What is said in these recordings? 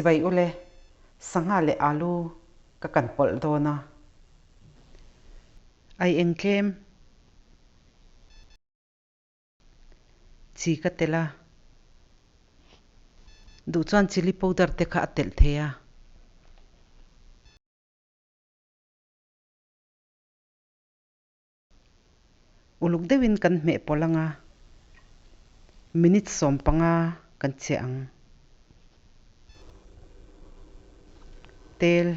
Chibai ule, sangha leh alu ka kan pawlh dawn a. Ai eng tlem chi ka telh a, duh chuan chilli powder te kha a telh thei a. Uluk deuhin kan hmeh pawlh anga minute 15 kan chiah ang. Tel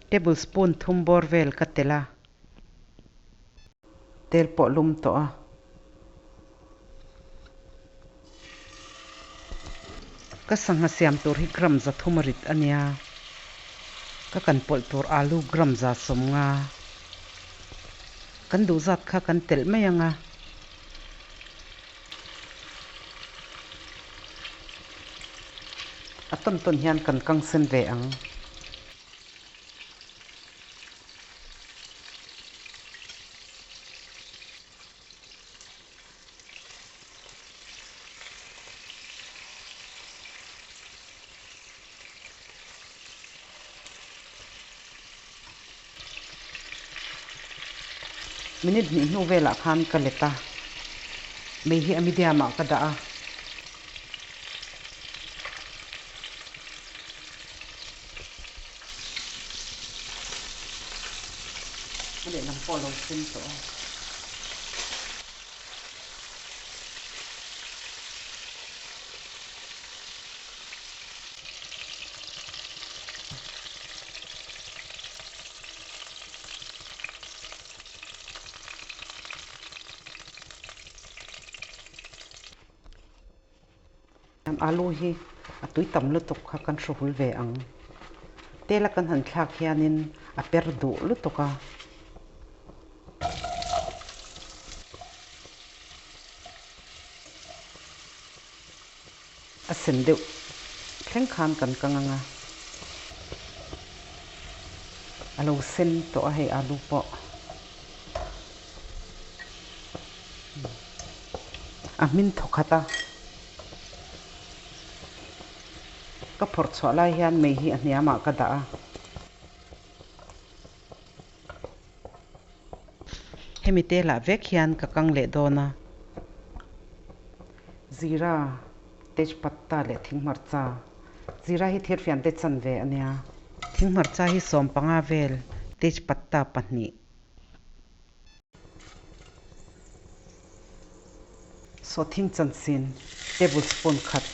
tablespoon thum bawr vel ka telh a. Tel pawh lum tawh a. Ka sangha siam tur hi gram 300 a rit a nia. Ka kan pawlh tur alu gram 150. Kan duh zat kha kan telh mai ang a. A tawn tawn hian kan kang sen ve ang. Minute hnih hnu velah khan ka let a, mei hi a medium ah ka dah a. A lehlam pawh a lo sen tawh a. Alu hi a tui tam lutuk kha kan hru hul ve ang. Tela kan han thlak hianin a per duh lutuk a. A sen deuh thleng khan kan kang ang a, a lo sen tawh a hei alu pawh a hmin thaw khat a, ka phawrh chhuah lai hian mei hi a hniamah ka dah a. Hemi te lah vek hian ka kang leh dawn a. Zira, tejpatta leh thinghmarcha. Zira hi thirfian te chan ve a nia. Thinghmarcha hi 15 vel, tejpatta pahnih. Sawhthing chansin, tablespoon khat.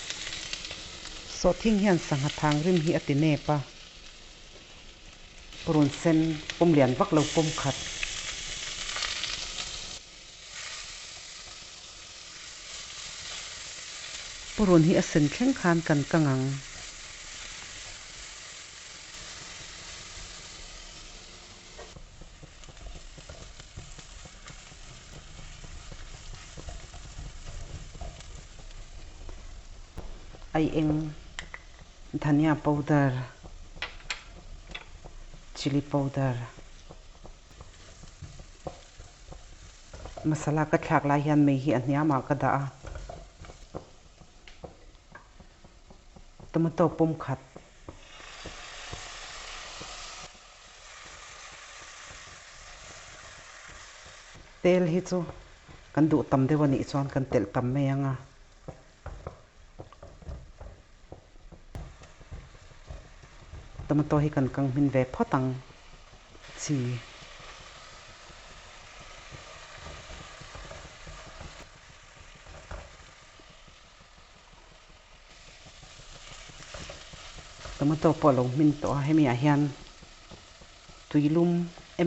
Sawhthing hian sangha thang rim hi a ti nep a. Purun sen pum lian vak lo pum khat. Purun hi a sen thleng khan kan kang ang. Ai eng dhania powder, chilli powder, masala ka thlak lai hian mei hi a hniamah ka dah a, tomato pum khat. Tel hi chu kan duh tam deuh a nih chuan kan telh tam mai ang a. Tomato hi kan kang hmin ve phawt ang chi. Tomato pawh a lo hmin tawh a, hemi ah hian tuilum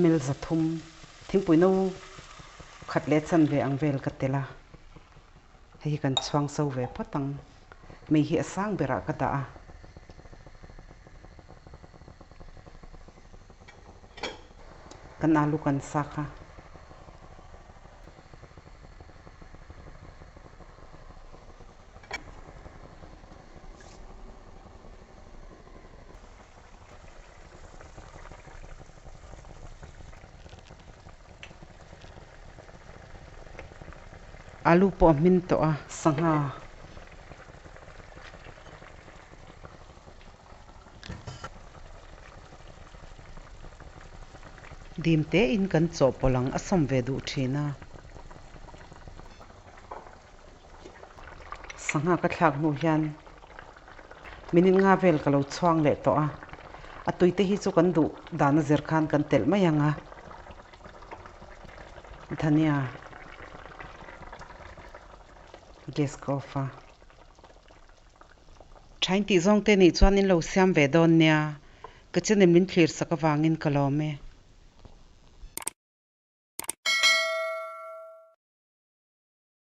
ml 300 thingpui no khat leh chanve ang vel ka telh a, hei hi kan chhuang so ve phawt ang, mei hi a sang berah ka dah a. Kan alu kan sa kha. Alu pawh a hmin tawh a, sangha. Dim te in kan chawhpawlh ang a sawm ve duh thin a. Sangha ka thlak hnu hian minute nga vel ka lo chhuang leh tawh a, a tui te hi chu kan duh dan a zir khan kan telh mai ang a. Dhania gas ka off a. Thain tih zawng te nih chuan in lo siam ve dawn nia, ka channel min thlir sak avangin ka lawm e.